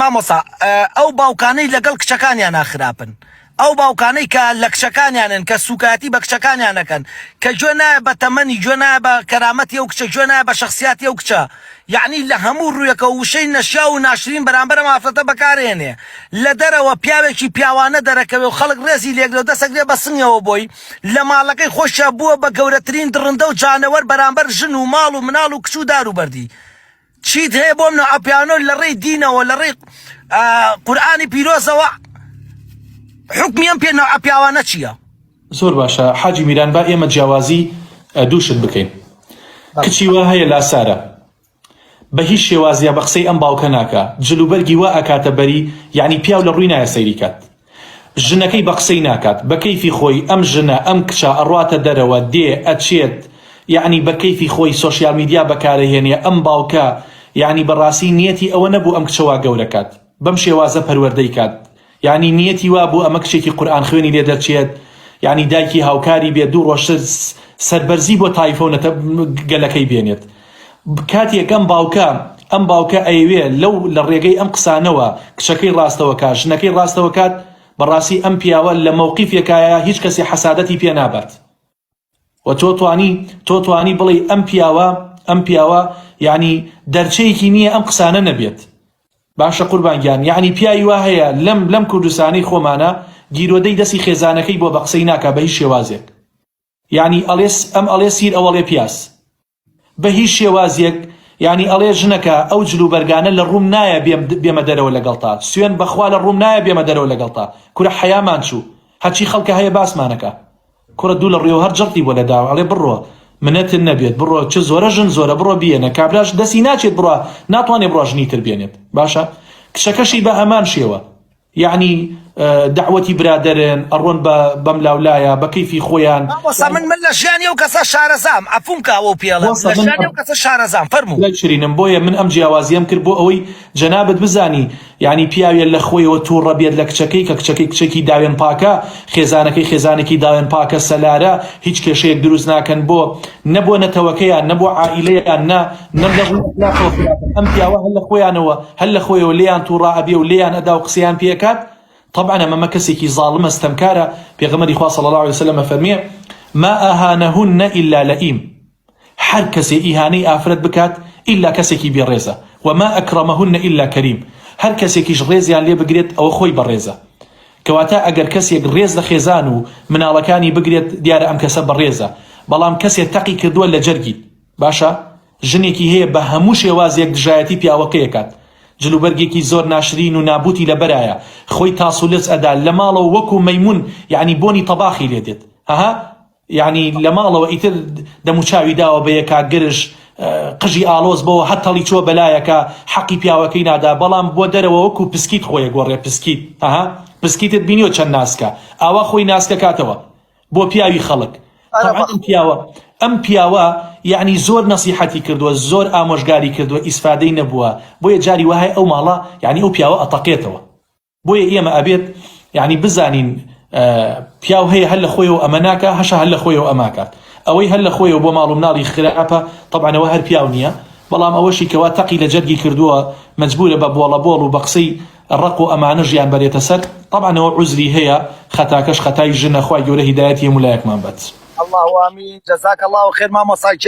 مامۆستا ئەو باوکانەی لەگەڵ کچەکانیانا خراپن ئەو باوکانەی کە لە کچەکانیانن کە سوکایەتی بە کچەکانیان ئەکەن کە گوێ نایە بە تەمەنی گوێ نایە بە کەرامەتی ئەو کچە گوێ نایە بە شەخسیاتی ئەو کچە یەعنی لە هەموو ڕوویەکەوە وشەی نەشیاو و ناشرین بەرامبەر ئەم ئافرەتە بەکارێنێ لە دەرەوە پیاوێکی پیاوانە دەرەکەوێ و خەڵک ڕێزی لێگرێ و دەسەگرێ بە سنگەوە بۆی لە ماڵەکەی خۆشیا بووە بە گەورەترین دڕندە و جانەوەر بەرامبەر ژن و ماڵ و مناڵ و کچ و دار و بەردی چیت هەیە بۆم نوعە پیانۆ لە ڕێی دینەوە لە ڕێی قورئانی پیرۆزەوە حوکمی ئەم پێ نوعە پیاوانە چییە؟ زۆر باشە حاجی میران با ئێمە جیاوازی دوو شت بکەین کچی وا هەیە لاسارە بە هیچ شێوازیا بە قسەی ئەم باوکە ناکا جلوبەرگی وا ئەکاتە بەری یعنی پیاو لە ڕووی نایە سەیری کات ژنەکەی بە قسەی ناکات بە کەیفی خۆی ئەم ژنە ئەم کچە ئەڕواتە دەرەوە دێ ئەچێت یەعنی بە کەیفی خۆی سۆشیال میدیا بەکارەهێنێ ئەم باوکە یەعنی بەڕاستی نیەتی ئەوە نەبوو ئەم کچە وا گەورە کات بەم شێوازە پەروەردەی کات یەعنی نیەتی وابوو ئەمە کچێکی قورئان خوێنی لێ دەرچێت یەعنی دایکی هاوکاری بێت دوو ڕۆژتر سەربەرزی بۆ تایفە و نەتە گەلەکەی بێنێت کاتێک ئەم باوکە ئەم باوکە ئەیەوێ لەو لە ڕێگەی ئەم قسانەوە کچەکەی ڕاستەوە کات ژنەکەی ڕاستەوە کات بەڕاستی ئەم پیاوە لە مەوقیفێکایە هیچ کەسێ حەسادەتی پێ نابات و تۆ توانی تۆ توانی بڵێی ئەم پیاوە ئەم پیاوە یعنی دەرچەیەکی نییە ئەم قسانە نەبێت باشە قوربان گیان یعنی پیاوی وا هەیە لەم لەم کوردستانەی خۆمانە گیرۆدەی دەستی خێزانەکەی بۆ بە قسەی ناکا بە هیچ شێوازێک یعنی ئەڵێ ئەم ئەڵێ سیر ئەوەڵێ پیاز بە هیچ شێوازێک یانی ئەڵێ ژنەکە ئەو جل و بەرگانە لە ڕووم نایە بێم بێمە دەرەوە لەگەڵتا سوێن بەخوا لە ڕووم نایە بێمە دەرەوە لەگەڵتا کورە حەیامان چوو هەرچی خەڵکە هەیە باسمانەکا کوڕە دوو لە ڕویەوە هەر جڕتی بۆ لەداوە ئەڵێ بڕۆ منەتت نەبێت بڕۆ چ زۆرە ژن زۆرە بڕۆ بیێنە کابراش دەستی ناچێت بڕا ناتوانێ بڕا ژنی تر بێنێت باشە کچەکەشی بە هەمان شێوە یەعنی دەعوەتی برادەرن ئەڕۆن بە بەم لاولایە بە کەیفی خۆیان. مامۆستا من من لە ژیانی ئەو کەسە شارەزام عەفوم کە ئەوەو پێ ئەڵێم مامۆستا لە من ژیانی ئەو کەسە شارەزام فەرموو. برای شیرینم بۆیە من ئەم جیاوازیەم کرد بۆ ئەوەی جەنابت بزانی یانی پیاوێ لە خۆیەوە توڕە بێت لە کچەکەی کە کچەکەی کچێکی داوێن پاکە خێزانەکەی خێزانێکی داوێن پاکە سەلارە هیچ کێشەیەک دروست ناکەن بۆ نە بۆ نەتەوەکەیان نە بۆ عائیلەیان نە نە لە ڕووی ئەخلاقەوە خراپن ئەم پیاوە هەر لە خۆیانەوە هەر لە خۆیەوە لێیان توڕە ئەبێ و لێیان ئەدا و قسەیان پێ ئەکات طبعا ئەمە کەسێکی زاڵمە ستەمکارە پێغەمبەری خوا صلی اللە علیه وسلم ئەفەرموێ ما اهانهن الا لئیم هەر کەسێ ئیهانەی ئافرەت بکات ئیلا کەسێکی بێڕێزە وما اکرمهن الا کریم هەر کەسێکیش ڕێزیان لێ بگرێت ئەوە خۆی بەڕێزە کەواتە ئەگەر کەسێک ڕێز لە خێزان و مناڵەکانی بگرێت دیارە ئەم کەسە بەڕێزە بەڵام کەسێ تەقی کردووە لە جەرگیت باشە ژنێکی هەیە بە هەموو شێوازێک دژایەتی پیاوەکەی ئەکات جلوبەرگێکی زۆر ناشرین و نابوتی لەبەرایە خۆی تاس و لچ ئەدا لە ماڵەوە وەکو مەیمون یەعنی بۆنی تەباخی لێ دێت هەها یەعنی لە ماڵەوە ئیتر دەموچاوی داوە بە یەکا گرژ قژی ئاڵۆز بۆوە هەر تەڵی چووە بەلایەکا حەقی پیاوەکەی نادا بەڵام بۆ دەرەوە وەکو پسکیت خۆی ئەگۆڕێ پسکیت هەها پسکیتت بینیوە چەند ناسکە ئاوا خۆی ناسکە کاتەوە بۆ پیاوی خەڵک تەبعەن ئەم پیاوە ئەم پیاوە یەعنی زۆر نەسیحەتی کردووە زۆر ئامۆژگاری کردووە ئیسفادەی نەبووە بۆیە جاری وەهای ئەو ماڵە یەعنی ئەو پیاوە ئەتەقێتەوە بۆیە ئێمە ئەبێت یەعنی بزانین پیاو هەیە هەر لە خۆیەوە ئەمە ناکا هەشە هەر لە خۆیەوە ئەماکات ئەوەی هەر لە خۆیەوە بۆ ماڵ و مناڵی خراپە تەبعەن ئەوە هەر پیاو نییە بەڵام ئەوەشی کەوا تەقی لە جەرگی کردووە مەجبورە بە بۆڵە بۆڵ و بە قسەی ڕەق و ئەمانە ژیان بەرێتە سەر تەبعەن ئەوە عوزری هەیە خەتاکەش خەتای ژنە خوای گەورە هیدایەتی هەموو لایەکمان بات. اللە آمین جزاک اللە خیر مامۆستا گیان.